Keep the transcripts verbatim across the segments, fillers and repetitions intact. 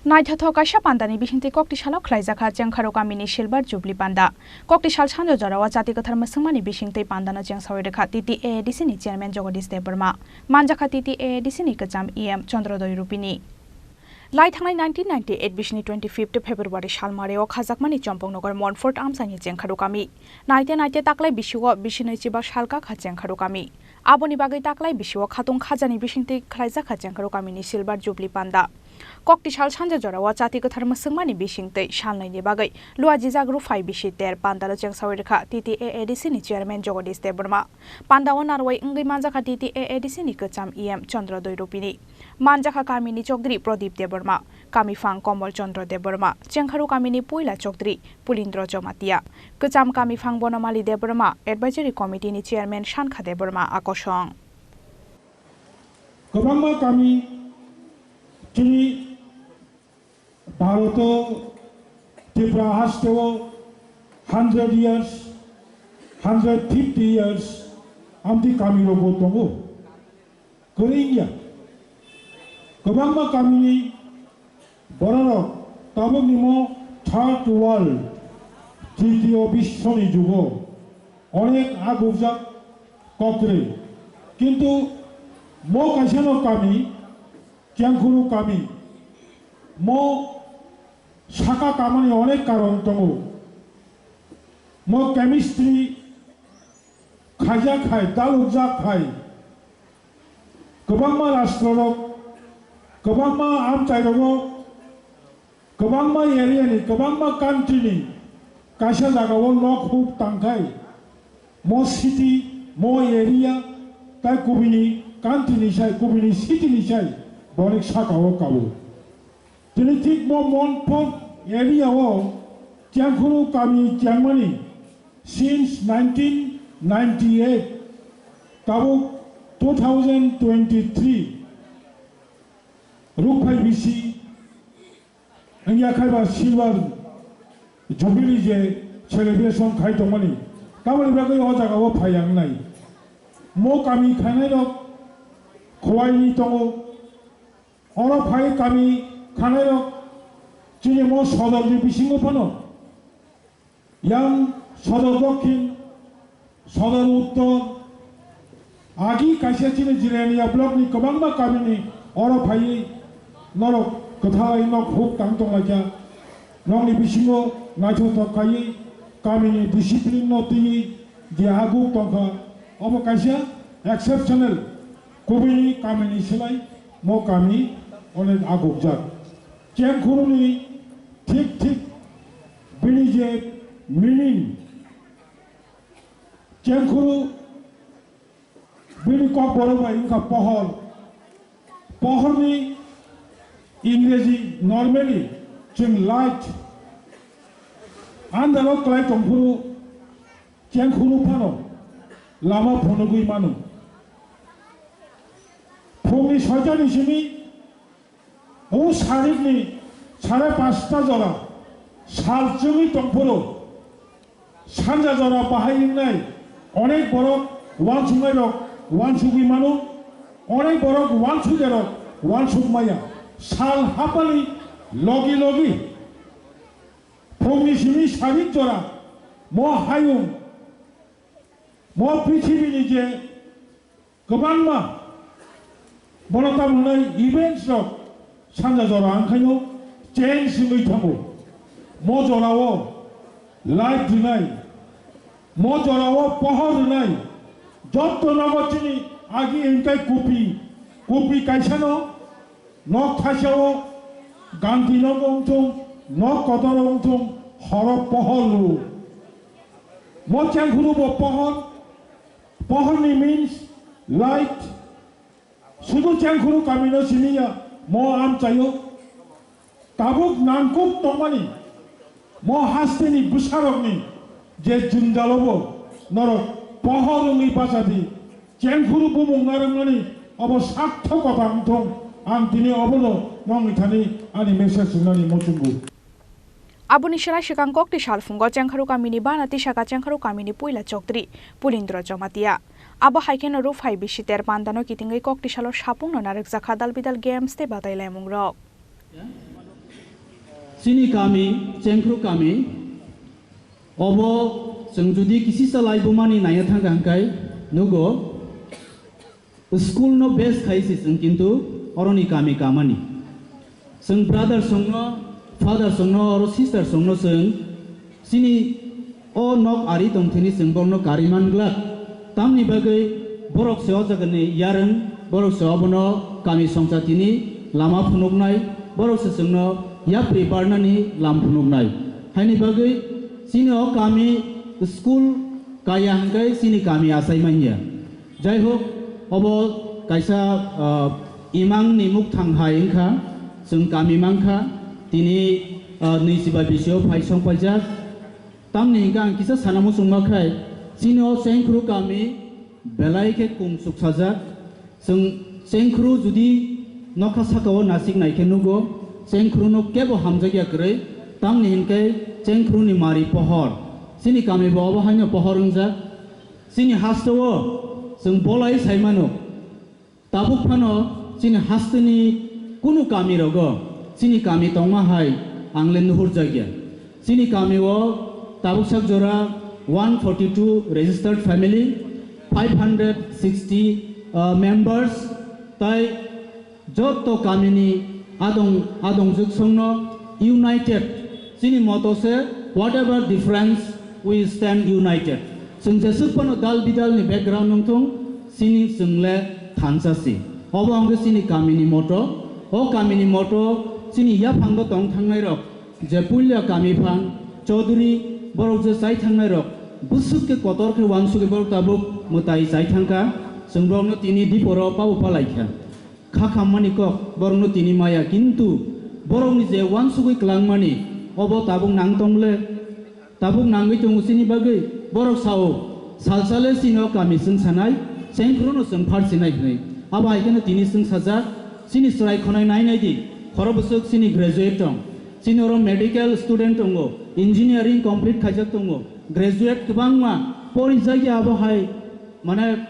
Naithothok kaisa pandani bisingtwi Koktisalo khlaijakha Chengkharu kamini Silver Jubilee panda. Koktisal sanjo jorao chati kwthar mwswngmani bisingtwi pandano chengsawi rwkha T T A A D C ni chairman Jagadish Debbarma. Manjakha T T A A D C ni kwcham E M Chandrodoi Rupini. Lai thangnai nineteen ninety-eight bisini twenty-fifth February salmareo khajakmani Chompongnagar Montfort amchaini Chengkharu kami. Naite naite taklai bisio bisinai chiba sal kakha Chengkharu kami. Aboni bagwi taklai bisio khatung khajani bisingtwi khlaijakha Chengkharu kamini Silver Jubilee panda. Koktisal sanja jorao chati kwthar mwswngmani bisingtwi salnaini bagwi luajijak ruphai bisi ter pandalo chengsawi rwkha T T A A D C ni chairman Jagadish Debbarma. Pandao narwai wngwi manjakha T T A A D C ni kwcham E M Chandrodoi Rupini. Manjakha kamini chokdri Pradip Debbarma, kamiphang Komol Chandra Debbarma, Chengkharu kamini puila chokdri Pulindra Jamatia, kwcham kamiphang Bonomali Debbarma, advisory committee ni chairman Sankha Debbarma akosong. Kwbangma kami chini Bharoto, Tripura hasteo hundred years, hundred fifty years amtwi kamirogo tongo. Kwrwi wngya. Kwbangma kamini bororok tabukni mo third world, tritiyo biswoni jugo onek agukjak kokrwi. Kintu mo kaisano kami, Chengkhuru kami, mo saka kamani onek karon tongo. Mo chemistry khaijak hai, dalukjak hai, kwbangma rashtrorok, kwbangma amchairogo, kwbangma area ni, kwbangma country ni kaisa jagao nok huk tangkhai, mo city, mo area, tai kubini country ni sai, kubini city ni sai, bonik sakao kabo. Tini thik bo Montfort area o Chengkhuru kami chengmani since nineteen ninety-eight, tabuk two thousand twenty-three rukphai bisi wngya khaiba silver jubilee je celebration khai tongmani, tamoni bagwi o jaga o phai ang nai. Mo kami khainai rok khowai ni tongo. Oro phai kami khanai rok chini mo sodor ni bisingo phano, yang sodor dokhin, sodor uttor, agi kaisa chini Jirania block ni kwbangma kami ni oro phaiwi norok kwthalai nok huk tang tonglaikha. Nokni bisingo naithothok khaiwi kamini discipline no twiwi je aguk tongkha, obo kaisa exceptional, kubui kamini silai mo kami onek agukjak. Chengkhuruni thik thik bini je meaning, Chengkhuru bini kokborok bai wngkha pohor. Pohorni Ingreji normally chwng light andalo kwlai tongphuru, Chengkhuru phano lama phunugwi mano. Phungni soitani simi o sarikni sare pasta jora sal chwngwi tongphuru, sanja jora bahai wngnai onek borok uansuknairok uansugwi mano, onek borok uansukyarok uansuk maya. Sal hapali logi logi phungni simi sarik jora mo hayung, mo prithibini je kwbangma bono tamo hwnwi events rok sanja jora wngkhaino change wngwi thango. Mo jorao light rwnai, mo jorao pohor rwnai, jotto nogo chini agi wngkai kupi, kupi kaisano nok thaisao ganti nogo wngthung, nok kotoro wngthung, horo pohor rwo. Mo Chengkhuru bo pohor, pohorni means light. Sudu Chengkhuru kamino simiya mo amchaio. Tabuk nangkuk tongmani mo hasteni bwsarokni je jwngjalobo norok pohor wngwi bachadi, Chengkhuru bumung narwkmani obo sarthokota wngthung. Ang tini obono nongni thani ani message rwnani muchungo. Aboni srai swkang kokti salphungo Chengkharu kamini bana tisaka Chengkharu kamini puila chokdri Pulindra Jamatia. Abo hai kheno ruphai bisi ter pandano kitingwi kokti salo sapungno narwkjakha dal bidal games tei badailaimungrok. Chini kami, Chengkhru kami, obo chwng jodi kisisa laibumani naina thangkha hwnkhe nugo, school no base khai se chwng kintu oroni kami kamani. Chwng brother songno, father songno, oro sister songno chwng chini o nok ari tongthini chwng borokno kari man glak. Tamni bagwi borok se o jagani yarwng, borok se obono kami songchatini lama phunuknai, borok se chwngno yapri barnani lam phunuknai. Haini bagwi chini o kami school kaya hwnkhe chini kami achai manya. Jai hok, obo kaisa, ah, imangni mukthang hai wngkha, chwng kami mankha, tini, ah, nwi chiba bisio phai song paijak. Tamni hwnkhe ang kisa sana muchungma khai, chini o Chengkhru kami belai khe kung chuk sajak. Chwng Chengkhru jodi nokha saka o nasik nai khe nugo, Chengkhru no kebo hamjakya kwrwi, tamni hwnkhe Chengkhru ni mari pohor. Chini kami bo obo haino pohor wngjak. Chini haste o chwng bolai sai mano. Tabuk phano chini hasteni kunu kami rogo chini kami tongma hai ang le nuhur jakya. Chini kami o tabuk sak jora one forty two registered family, five hundred sixty, uh, members, tai joto kamini adong, adongjwk songno united, chini moto se, "Whatever difference, we stand united." Chwng jeswk phano dal bidal ni background wng thung, chini chwng le thansa si. Obo wngkhe chini kamini moto. O kamini moto chini yaphango tong thangnai rok, je puila kami phan, Chaudhary, borok je chai thangnai rok, bwswk khe kotor khe wansugwi borok tabuk mwtai chai thangkha, chwng borokno tini diporo pabu palai kha. Kha khammani kok borokno tini maya, kintu borokni je wansugwi kwlangmani, obo tabuk nang tongle, tabuk nangwi tongo chini bagwi. Borok sao, salsale chini o kami chwng sanai, Chengkhruno chwng phar sinai hwnwi. Abo hai kheno tini chwng sajak, chini chwrai khonai nai nai di, khoro bwswk chini graduate tong, chini oro medical student tongo, engineering complete khaijak tongo, graduate kwbangma porijak ya abo hai, mane,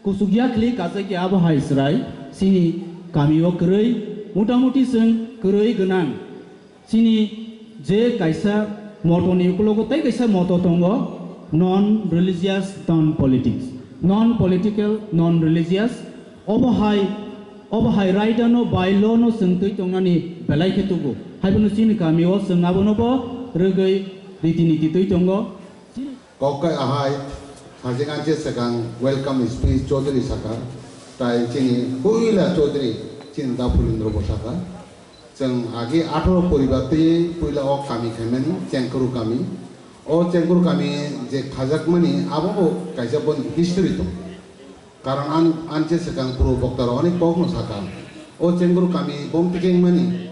kuchuk yakhli kachak ya abo hai chwrai chini kami o kwrwi, mutamuti chwng kwrwi gwnang. Chini je kaisa moto ni ukulogo tei kaisa moto tongo, non religious, non politics, non political, non religious. Obo hai, obo hai raida no, by law no chwng twi tongnani belai khe tubu. Haibono chini kami o chwng abono bo rwgwi riti niti twi tongo. Kok kai ahai, sajeng anche sekang welcome speech Chaudhary saka, tai chini puila Chaudhary chini da Phulendra bo saka. Chwng agi atharo poribar twi puila o kami khaimani Chengkhru kami. O Chengkhru kami je khajakmani abo bo kaisa bon history tong. Karon an, anche sekang puro bokta rok onek kok no saka. O Chengkhru kami bom tikeng mani.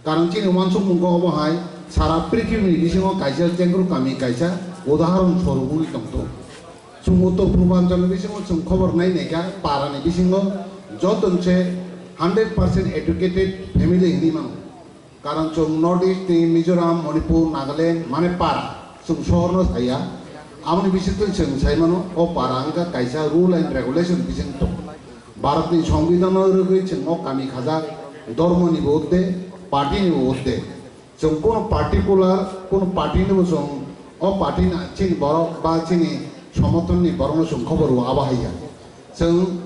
Karon chini wansuk mungko obo hai sara prithibi ni bisingo kaisa Chengkhru kami kaisa udaharon sorup wngwi tongthok. Chwng uttor purbanchal ni bisingo chwng khobor nai naikha para ni bisingo joto se hundred percent educated family hinwi mano. Karon chwng North East ni Mizoram, Manipur, Nagaland, mane para, chwng sohor no saya. Aboni bisingtwi chwng sai mano, o para wngkha kaisa rule and regulation bising tong. Bharat ni Songbidan no rwgwi chwng o kami khajak, dhormo ni bo udde, party ni bo udde. Chwng kono particular, kono party ni bo chwng, o party na chini borok ba chini somorthon ni borok no chwng khobor o abo haiya. Chwng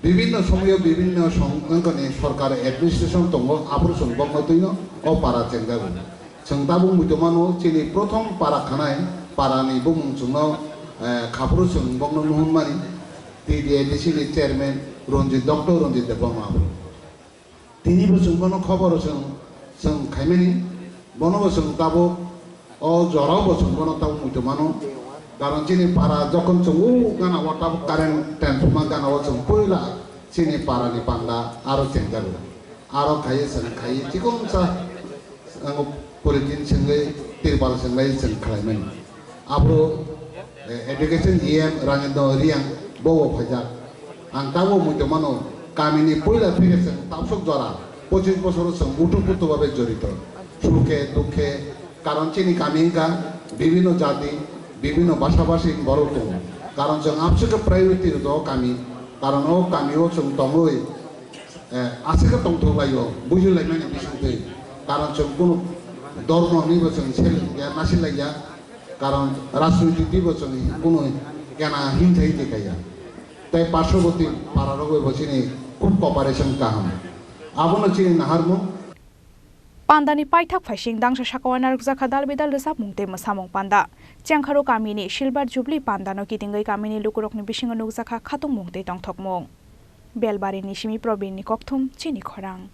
Bibinno somoyo bibinno song-, wngkani sorkar administration tongo, aphuru chwng bokno twino o para chengjago. Chwng tabuk muitu mano, chini prothom para khanai, para ni bumung chwngno, eh, khaphuru chwng bokno nuhunmani, T D A D C ni chairman Ranjit, Doctor Ranjit Debbarma aphuru. Tini bo chwng bono khoboro chwng, chwng khaimani, bono bo chwng tabuk O jorao bo chwng bono tabuk muitu mano. Karon chini para jokhon chwng o gana o tabuk current transformer gana o chwng puila chini para ni panda aro chengjago. Aro khaiye chwng khaiye chikonsa ango polythene chwngwi, tirpal chwngwi chwng khlaimani. Abo, eh, education E M Rangendra Reang bo bo phaijak. Ang tabuk muitu mano, kamini puila theke chwng tabsok jora, pochis bosoro chwng utupruto babe jorito. Sukhe, dukhe, karon chini kami wngkha bibhinno jati, bibhinno bhasha bhasik borok tongo. Karon chwng abswkhe priority rwdo o kami, karon o kami o chwng tongwi, eh, aswkhe tongthok laio, bujilaimani bisingtwi. Karon chwng kunu dormo hinwi bo chwng sel ya nasilai ya, karon rajniti twi bo chwng kunu kena himthai twi kaiya. Tei parshoboti para rogwi bo chini khub cooperation kaham. Abono chini naharmung. Pandani paithak phaising dangsa sakao narwkjakha dal bidal rwchapmung tei mwsamung panda. Chengkharo kamini Silver Jubilee pandano kitingwi kamini lukurokni bisingo nukjakha khatungmung tei tongthokmung. Belbarini simi Probinni kokthum chini khorang.